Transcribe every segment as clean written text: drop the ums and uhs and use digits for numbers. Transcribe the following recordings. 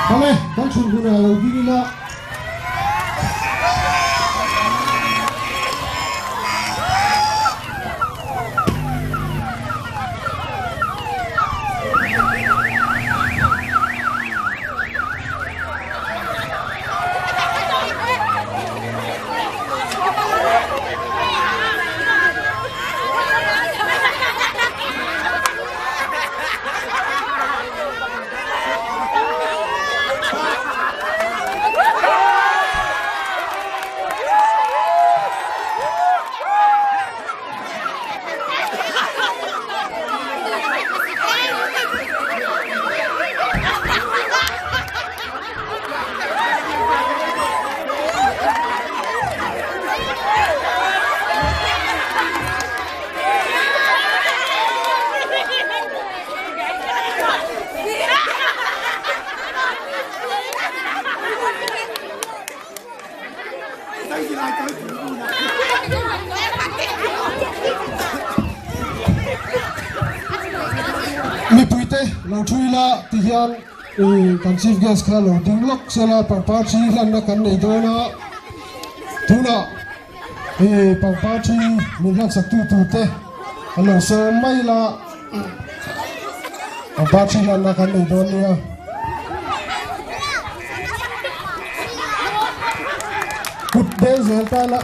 Awle, kan chhun hunah lo ding ila. Mipuite lo thu ila ti hian kan chief guest kha lo ding lawk sela pangpar thi hlanna kan nei dawn a tunah pangpar thi min hlansak tu tur te an lo sawm mai ila pangpar thi hlanna kan nei dawn nia. Kut beng zel tana.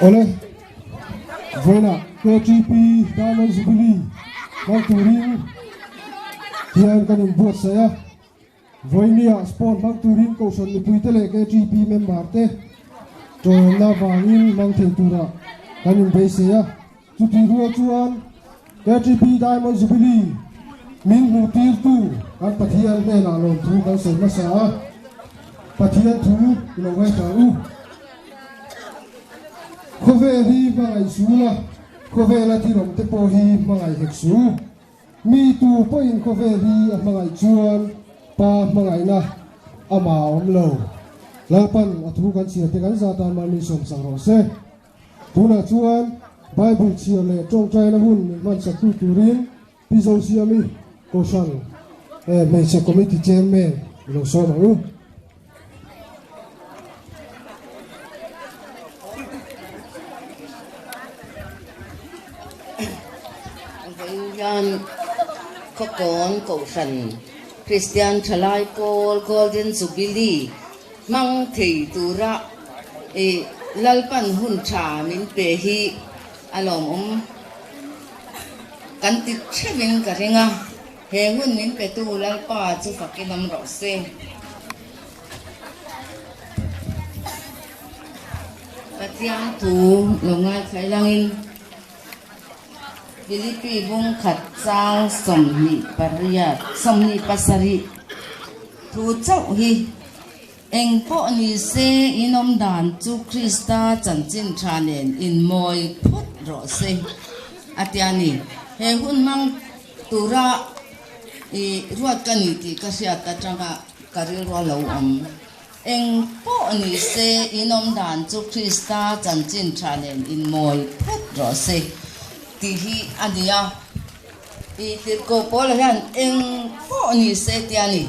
Awle, vawiinah KTP Diamond Jubilee hmang turin hian kan inbuatsaih a. Vawinia sport hmang turin Kohhran mipuite leh KTP member te tawlna vangin hmang thei turah kan inbeisei a. Chutih rual chuan KTP Diamond Jubilee min hmuh tirtu kan Pathian hnenah lawmthu kan sawi hmasa a, Pathian thu i lo ngaihthla u. Khawvel hi hmangaih sul a, khawvela thilawm te pawh hi hmangaih hek su. Mi tu pawhin khawvel hi a hmangaih chuan Pa hmangaihna amah a awm lo. Lalpan a thu kan chhiar te kan zatan mahni sawmsak rawh se. Tunah chuan Bible chhiar leh tawngtaina hun min hmansaktu turin Pi Zosiami Kohhran Hmeichhe Committee Chairman i lo sawm ang u. Vawiin hian Khawkawn Kohhran Kristian Thalai Pawl Golden Jubilee hmang thei tura i Lalpan hun tha min pe hi a lawmawm kan ti theuhin ka ring a, he hun min petu Lalpa chu fakin awm rawh se. Pathian thu lo ngaithla langin Philippi bung khat chang 28, 27 thu chauh hi eng pawh ni se inawm dan chu Krista chanchin tha nen inmawi phawt rawh se a ti a ni. He hun hmang tura i ruat ka ni tih ka hriat atanga ka rilru a lo awm. Eng pawh ni se, in awm dan chu Krista chanchin tha nen inmawi phawt rawh se tih hi a ni a. I tirhkoh Paula hian eng pawh ni se tia ni.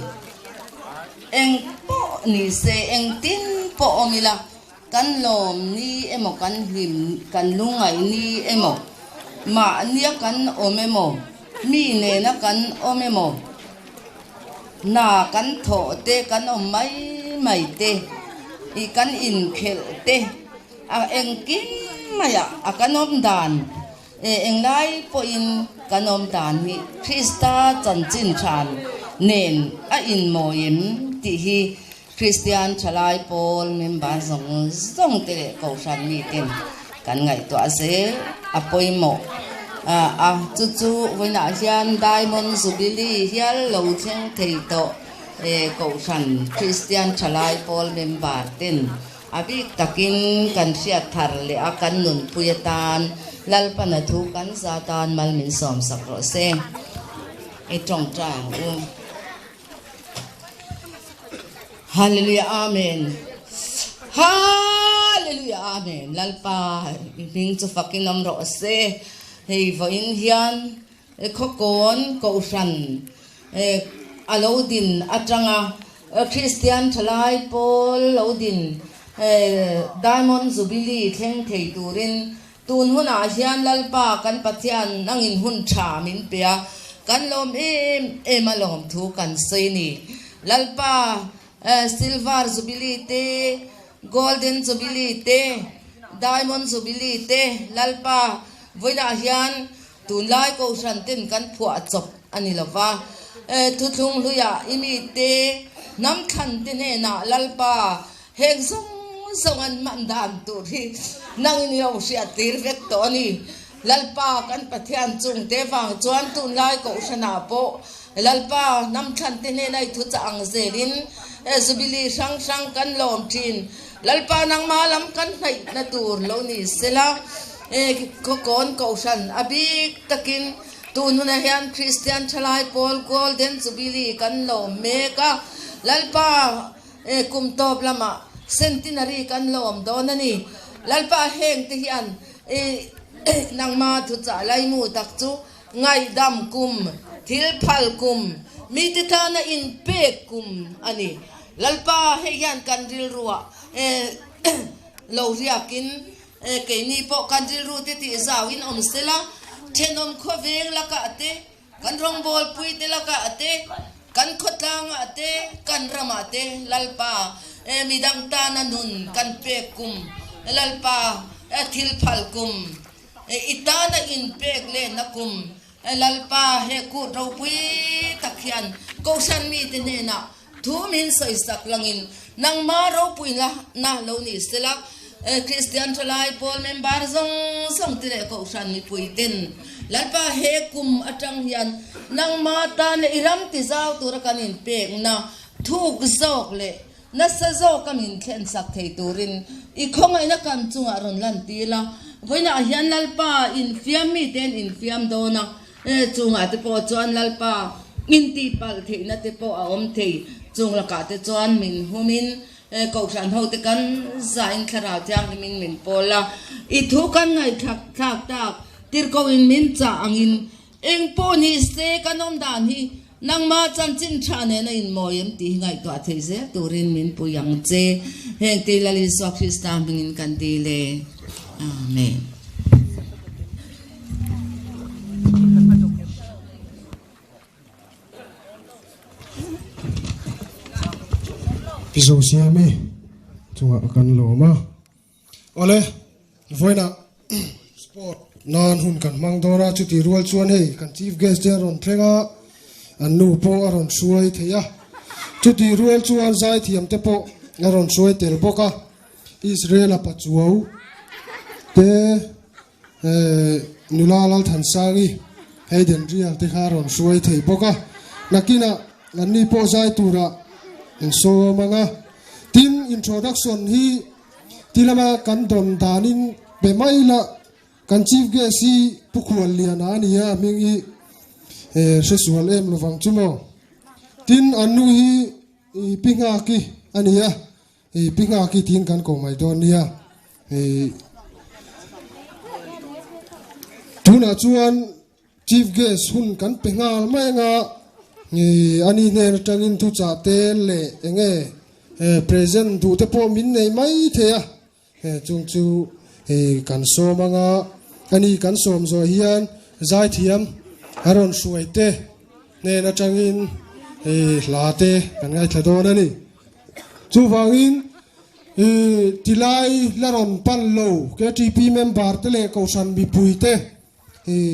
Eng pawh ni se, engtin pawh awm ila, kan lawm ni emaw, kan hlim, kan lungngaih ni emaw, mahnia kan awm emaw, mi nena kan awm emaw, hna kan thawh te, kan awm mai mai te, i kan inkhelh te, a engkim maiah a kan awm dan. E Englai pawhin kan awm dan hi Krista chanchin than nen a inmawi em tih hi Kristian thalai pawl member zawng zawng te leh Kohhran miten kan ngaihtuah zel a pawimawh a, chu chu vawiinah hian Diamond Jubilee hial lo thleng thei tawh e Kohhran Kristian thalai pawl member ten A bik takin kan hriat thar leh a kan nunpui atan Lalpana thu kan za tan mal min sawmsak rawh se. I tawngtai ang u. Hallelujah Amen. Hallelujah Amen. Lalpa i hming chu fakin awm rawh se. Hei vawiin hian Khawkawn Kohhran a lo din atanga Kristian thalai pawl lo din Diamond Jubilee thleng thei turin tun hunah hian Lalpa kan Pathian nangin hun tha min pe a, kan lawm em em a lawmthu kan sawi ni. Lalpa Silver Jubilee te, Golden Jubilee te, Diamond Jubilee te Lalpa vawiinah hian Tunlai Kohhran ten kan phuah chawp a ni lova, thuthlung hluiah i mite hnam thlan te hnenah Lalpa heng zawng zawng an hman dan tur hi nangin i lo hriat tir vek tawh a ni. Lalpa kan Pathian chung te vang chuan tunlai Kohhranah pawh Lalpa hnam thlan te hnena i thuchah ang zelin Jubilee hrang hrang kan lawm thin. Lalpa nangmah lam kan hnaihna tur lo ni sela. Khawkawn Kohhran a bik takin tun hunah hian Kristian thalai pawl Golden Jubilee kan lawm mek a, Lalpa kum tawp lamah Centenary kan lawm dawn a ni. Lalpa heng te hian nangma thuchah laimu tak chu ngaihdam kum, thil phal kum, mite tana inpek kum a ni. Lalpa hei hian kan rilruah lo riakin Keini pawh kan rilru te tih zauhin awm sela, thenawm khawveng lakah te, kan rawngbawlpui te lakah te, kan khawtlangah te, kan ramah te Lalpa midang tana nun kan pek kum, Lalpa thil phal kum, i tana inpek lehna kum, Lalpa he kut ropui tak hian Kohhran mite hnenah Thu min sawisak langin nangma ropuina na lo ni sela, Kristian thalai pawl member zawng zawng te leh Kohhran mipui ten Lalpa he kum atang hian nangma tan leh i ram ti zau tura kan inpekna thuk zawk leh nasa zawka min thlensak thei turin i khawngaihna kan chungah rawn lan tir la. Vawiinah hian Lalpa infiam mite an infiam dawn a. Chungah te pawh chuan Lalpa intihpalh theihna te pawh a awm thei. Chung lakah te chuan min humin Kohhran hote kan zahin Thlarau Thianghlimin min pawl a. I thu kan ngaihthlak thlak tak tirhkohin min chah angin eng pawh ni se kan awm dan hi nangma chanchin tha nena inmawi em tih hi ngaihtuah thei zel turin min pui ang che. Heng ti Lal Isua Krista hmingin kan dil e. Amen. Pi Zosiami chungah kan lawm a. Awle, vawiinah sport nan hun kan hmang dawn a, chuti rual chuan hei kan chief guest te a rawn thleng a, an nu pawh a rawn hruai thei a, chuti rual chuan zaithiam te pawh a rawn hruai tel bawk a. Israel-a pachuau te nula Lalthansangi Hayden Rial te kha a rawn hruai thei bawk a, nakinah anni pawh zai tura in sawm ang a. Tin, introduction hi ti lama kan dawn danin pe mai la, kan chief guest hi Pu Khualliana a ni a, a hming hi hresual em lovang chu maw. Tin, an nu hi Pi Nghaki a ni a. I pi nghak i tiin kan ko mai dawn nia. I tunah chuan Chief Guest hun kan pe nghal mai anga i ani hnen atangin thuchah te leh enge present duh te pawh min nei mai thei a. Chung chu kan sawm anga ani kan sawm zawh hian zaithiam a rawn hruai te hnen atangin hla te kan ngaithla dawn a ni. Chuvangin tilai la rawn pan lo KTP member te leh Kohhran mipui te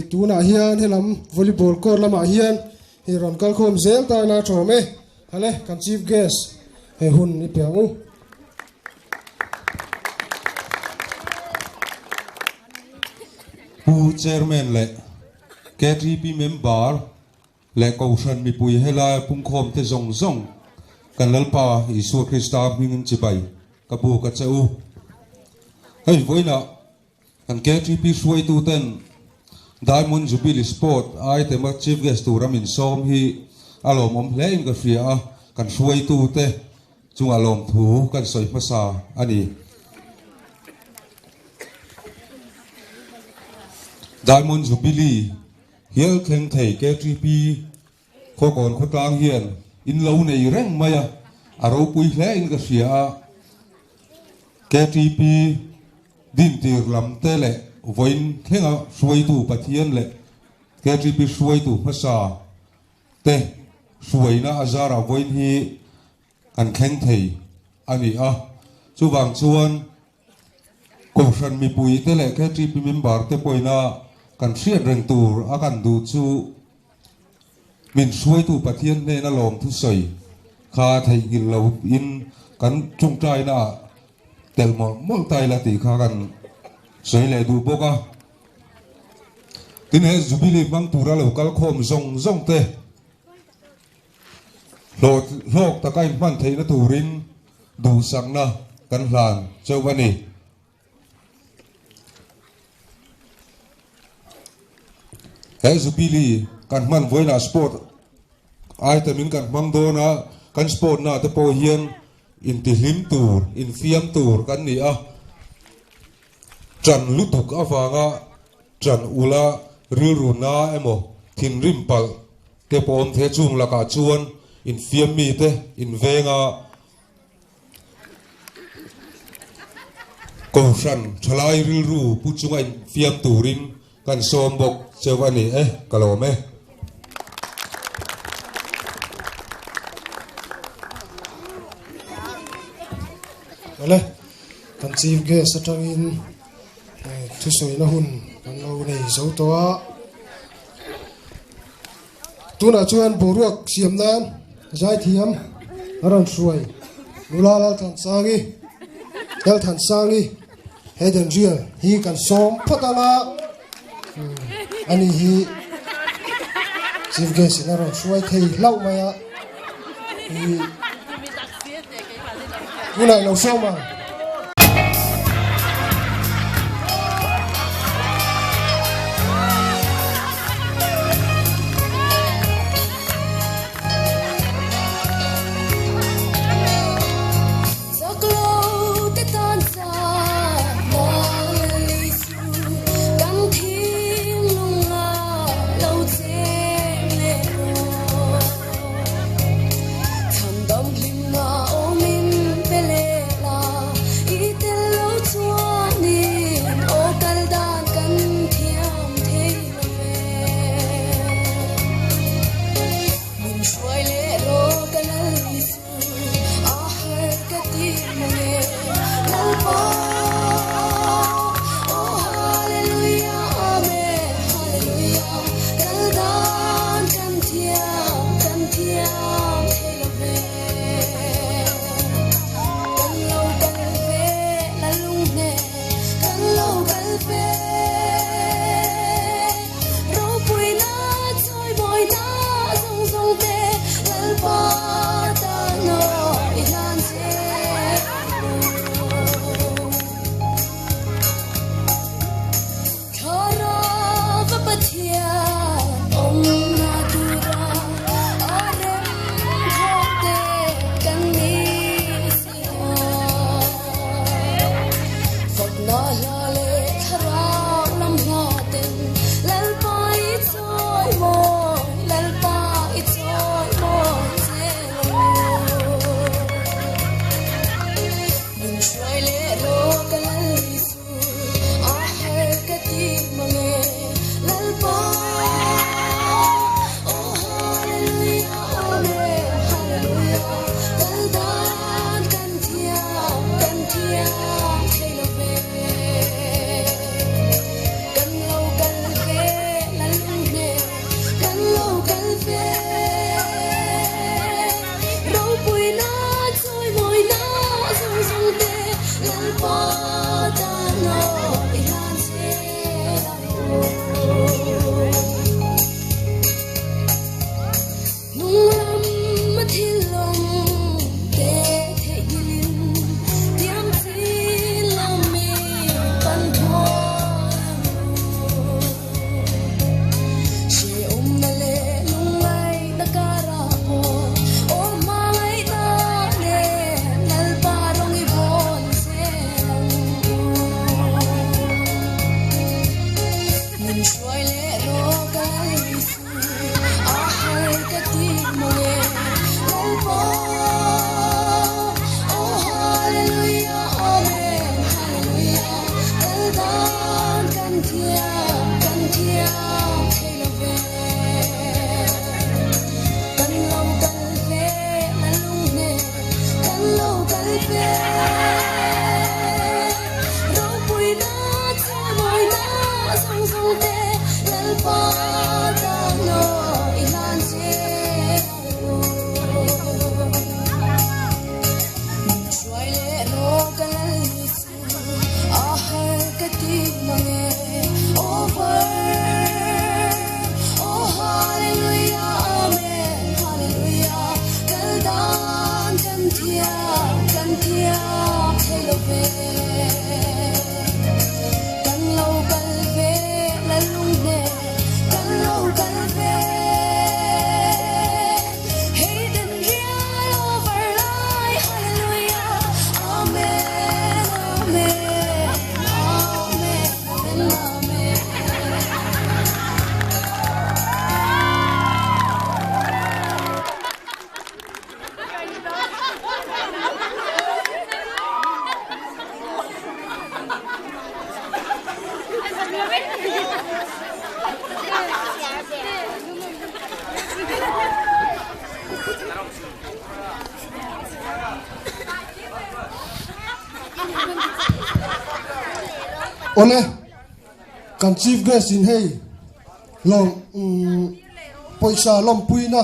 tunah hian helam volleyball court lamah hian rawn kalkhawm zel ta ila a tawm e. Hale kan chief guest he hun i pe ang u. Pu Chairman leh KTP member leh Kohhran mipui helaia pungkhawmte zawng zawng kan Lalpa Isua Krista hmingin chibai ka buk a che u. Hei vawiinah kan KTP hruaituten Diamond Jubilee Sport item a Chief Guest tura min sawm hi a lawmawm hle in ka hria a, kan hruaitute chungah lawmthu kan sawi hmasa a ni. Diamond Jubilee hial thleng thei KTP Khawkawn khawtlang hian in lo nei reng mai a, a ropui hle in ka hria a. KTP dintir lam te leh vawiin thlenga hruaitu Pathian leh KTP hruaitu hmasa te hruaina a zarah vawiin hi kan thleng thei a ni a. Chuvang chuan Kohhran mipuite leh KTP member te pawhina kan hriat reng tur a kan duh chu min hruaitu Pathian hnena lawmthusawi kha theihnghilh lo in kan tawngtaina ah tel mawlh mawlh ta ila tih kha kan sawi leh duh bawk a. Tin he Jubilee hmang tura lo kal khawm zawng zawng te Hlawk taka inhman theihna turin duhsakna kan hlan chauh a ni. He Jubilee kan hman vawiinah sport item in kan hmang dawn a, kan sport na te pawh hian intihlim tur, infiam tur kan ni a. Ṭan lutuk avanga ṭan ula rilru na emaw thinrim palh te pawh awm thei a, chung lakah chuan infiam mite invenga Kohhran ṭhalai rilru pu chunga infiam turin kan sawm bawk cheu a ni e, ka lawm e. Awle, kan Chief Guest atangin thusawina hun kan lo nei zo tawh a. Tunah chuan boruak siam nan zaithiam a rawn hruai nula Lalthansangi, Lalthansangi Hayden Rial hi kan sawm phawt ang a, ani hi Chief Guest in a rawn hruai thei hlauh mai a, tunah i lo sawm ang. Awle, kan chief guest in hei lawm pawisa lawmpuina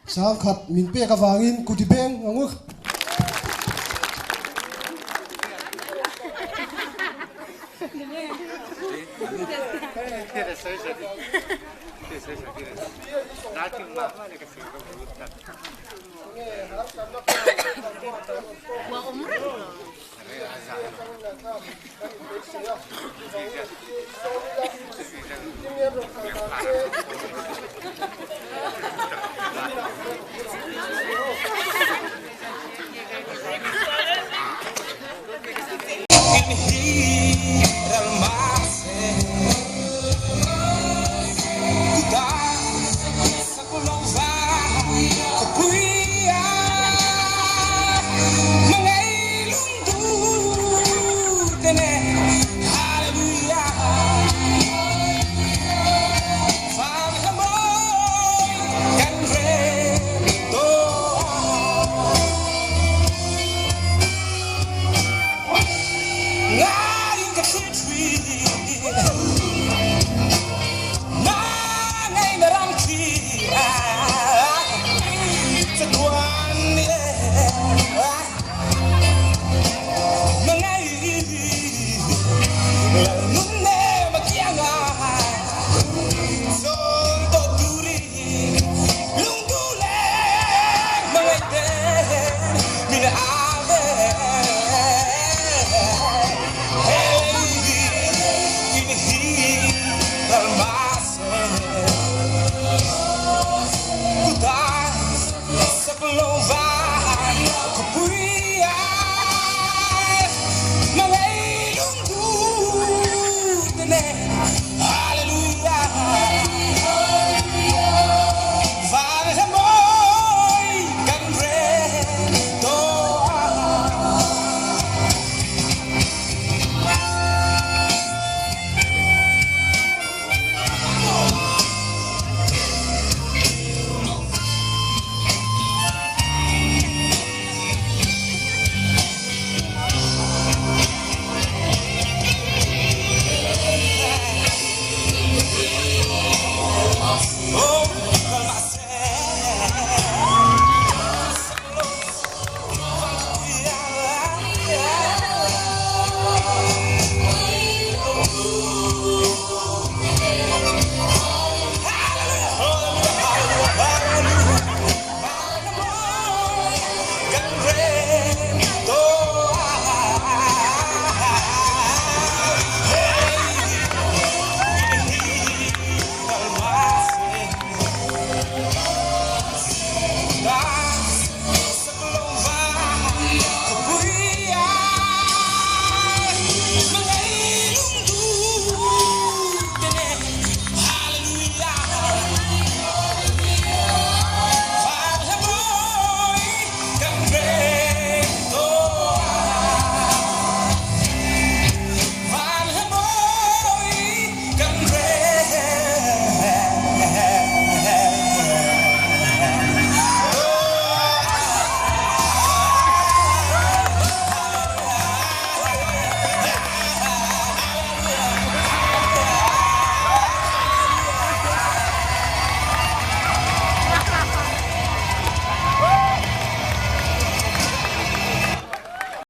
sangkhat min pek avangin kuti beng ang u.